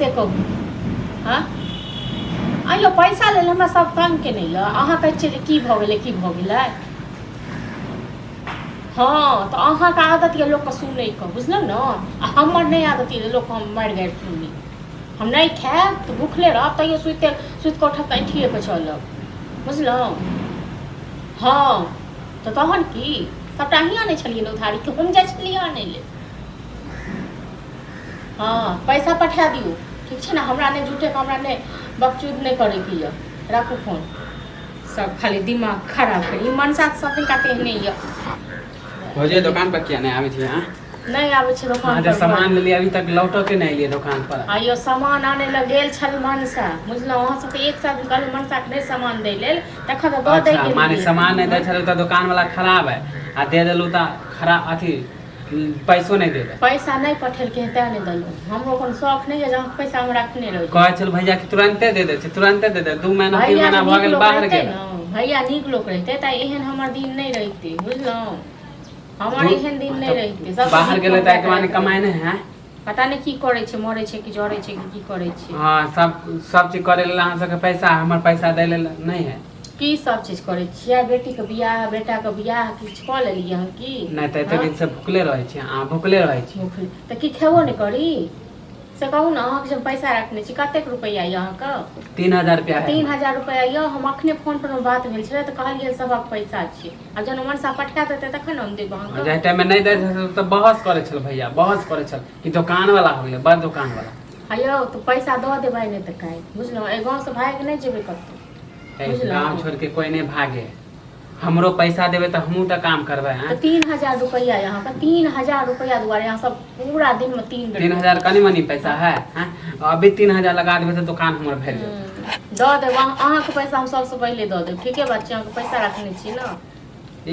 से कहू। हँ अइयो पैसा लेल हमरा सब तंग केने यऽ, अहाँ कहै छियै जे की भऽ गेलै की भऽ गेलै। हँ तऽ अहाँके आदत यऽ लोकके सुनैके, बुझलहुँ ने, आ हमर नहि आदत यऽ जे लोकके हम मारि गारि सुनी। हम नहि खायब तऽ भुखले रहब, तैयो सुति सुति कऽ उठब तऽ ऐंठिएके चलब, बुझलहुँ। हँ तऽ तहन की सभटा अहीँ आनै छलियै ने उधारी, कि हम जाइ छलियै आनै लेल? हँ पैसा पठा दियौ, ठीक छै ने, हमरा नहि झूठेके, हमरा नहि बकचूद नहि करैके यऽ, राखू फोन। सब खाली दिमाग खराब करी, ई मनसा तऽ सब दिनका तेहने यऽ। भौजी दोकान पर किया नहि आबै छियै अहाँ? नहि आबै छै दोकान अहाँ जे पर। सामान लेलियै अभी तक लौटऽ के नहि एलियै दोकान पर। आइयो सामान आनै लए गेल छल मनसा, बुझलहुँ, अहाँ सबके एक साथ कहलहुँ मनसाके नहि सामान दै लेल, तखन तऽ दऽ दै अच्छा माने गेलियै। सामान नहि दै छलै तऽ दोकान वाला खराब है, आ दे देलहुँ तऽ खराब अथी पैसो नहि देबै। पैसा नहि पठेलकै तैं नहि देलहुँ, हमरो कोनो शौख नहि यऽ जे अहाँके पैसा हम रखने रही। कहै छल भैया कि तुरन्ते दे दै छै, तुरन्ते दे दे, 2 महीना 3 भैया महीना जे भऽ नीक गेल लोक बाहर रहितै गेल। ने, भैया नीक लोक रहितै तऽ एहन हमर दिन नहि रहितै, बुझलहुँ, हमर एहन दिन नहि रहितै। सबसँ बाहर नीक गेलै हम तऽ एहिके माने जाकऽ कमाइ नहि है। पता नहि की करै छै, मरै छै कि जरै छै कि की करै छै। हँ सब सब चीज करै लेल अहाँ सबके पैसा, हमर पैसा दै लेल नहि है। की सब चीज करै छियै? बेटीके बियाह, बेटाके बियाह, किछु कऽ लेलियै हन की? नहि तऽ एते हँ? दिन से भुखले रहै छी अहाँ, भुखले रहै छी। भुखले तऽ की खेबो नहि करी से कहू ने? अहाँके जे हम पैसा रखने छी, कतेक रुपैआ यऽ अहाँके? 3000 रुपया है। 3000 रुपैआ यऽ। हम अखने फोन पर बात भेल छलै तऽ कहलियै सभक पैसा छै, आब जहन मनसा पठा देतै तखन ने हम देब अहाँके। जाहि टाइममे नहि दै छल तऽ बहस करै छल भैया, बहस करै छल कि दोकान वाला हो गेलै, बड़ दोकान वाला। आ यौ तऽ पैसा दऽ देबै नहि तऽ काल्हि, बुझलहुँ, एहि गाँवसँ भागि नहि जेबै कतहु। बुझलहुँ। गाँव छोड़ के कोई नहीं भागे, हमरो पैसा देबै तऽ हमहूँ तऽ काम करबै। तऽ आँय 3000 रुपैआ यऽ अहाँके, 3000 रुपैआ दुआरे अहाँ सब पूरा दिनमे तीन बेर 3000 कनि मनि पैसा है? आँय अभी 3000 लगा देबै तऽ दोकान हमर भरि जेतै। दऽ देब अहाँके पैसा, हम सबसँ पहिले दऽ देब। ठीके बात छै, अहाँके पैसा रखने छी ने।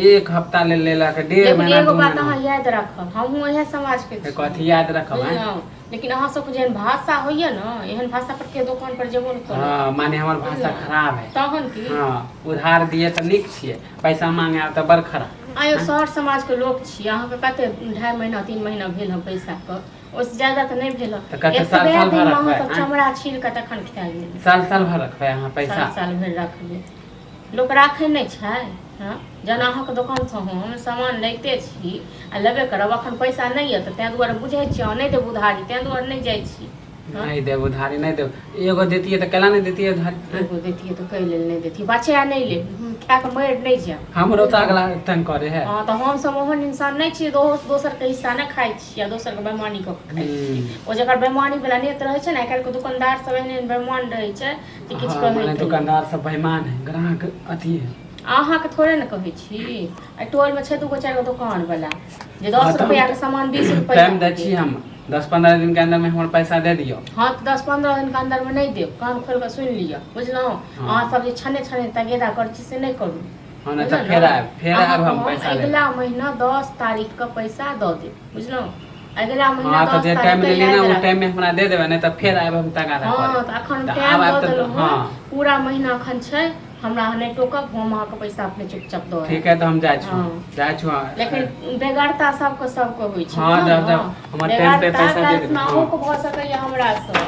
एक हफ्ता ले लेलक, डेढ़ लेकिन महीना एगो दू बात महीना। अहाँ याद राखब, हमहूँ इएह समाजके छी। कथी याद रखब? आँय बुझलहुँ, लेकिन अहाँ सबके जेहन भाषा होइए ने, एहन भाषा पर के दोकान पर जेबो ने करब। हँ माने हमर भाषा खराब है? तहन की। हँ उधार दिए तऽ नीक छियै, पैसा मांगे आब तऽ बड़ खराब। आयो शहर समाजके लोक छी, अहाँके कते 2.5 महीना 3 महीना भेल हँ पैसाके, ओहिसँ ज्यादा तऽ नहि भेल हँ। तऽ कते साल एतबे साल भर दिनमे अहाँ रखबै, सब आँय? चमड़ा छील कऽ तखन खा गेल। साल साल भर रखबै अहाँ पैसा? साल साल भरि रखबै, लोक राखै नहि छै। हँ जेना अहाँके दोकानसँ हम सामान लैते छी आ लेबे करब, एखन पैसा नहि यऽ तऽ ताहि दुआरे बुझै छी अहाँ नहि देब उधारी, ताहि दुआरे नहि जाइ छी। हँ नहि देब उधारी, नहि देब। एगो देतियै तऽ केला नहि देतियै उधारी? एगो दैतियै तऽ कै लेल नहि दैतियै? बचा नहि लेब, खाए कऽ मरि नहि जायब। हमरो तऽ अगला तंग करे है। हँ तऽ हमसभ ओहन इंसान नहि छी, दोसरके हिस्सा नहि खाइ छी आ दोसरके बेमानी कऽ कऽ खाइ छी। ओ जकर बेमानी वला नेत रहै छै ने, आइ काल्हिके दोकानदार सब एहन एहन बेमान रहै छै जे किछु हँ कहै माने के नहि। दुकानदार सब बेईमान है, ग्राहक अथी है। अहाँके थोड़े ने कहै छी, एहि टोलमे छै दूगो चारि गो दोकान वला जे हँ 10 तऽ हम रुपैआके सामान 20 रुपैआ टाइम दै छी हम, 10-15 दिन के अंदर में हमर पैसा दे दियौ। हँ तऽ 10-15 दिनके अन्दरमे नहि देब, कान खोलि कऽ सुनि लिअ, बुझलहुँ? हँ। अहाँ सब जे छने छने तगेदा करै छी से नहि करू। हँ नहि तऽ बुझलहुँ फेर ने? आयब, फेर आयब अहाँके हम हम पैसा ले। अगिला महीना 10 तारीखके पैसा दऽ देब, बुझलहुँ? अगिला महीना हँ तऽ 10 जे टाइम तारीखके लेली ने याद ओ राखब। टाइम में हमरा दे देबै, नहि तऽ फेर आयब हम तगादा हँ करे। तऽ एखन तऽ टाइम आब आयब दऽ तऽ देलहुँ हँ हँ, पूरा महीना एखन छै, हमरा अहाँ नहि टोकब, हम अहाँके पैसा अपने चुपचाप दऽ ठीक आयब। है तऽ हम जाइ छु। हँ जाइ छु। लेकिन बेगरता सबके सबके होइ छै, हँ बुझलहुँ जाउ ने? जाउ, हमर टाइम पे बेगरता पैसा दे काल्हि देबै। खुना हँ अहूँके भऽ सकैए हमरासँ।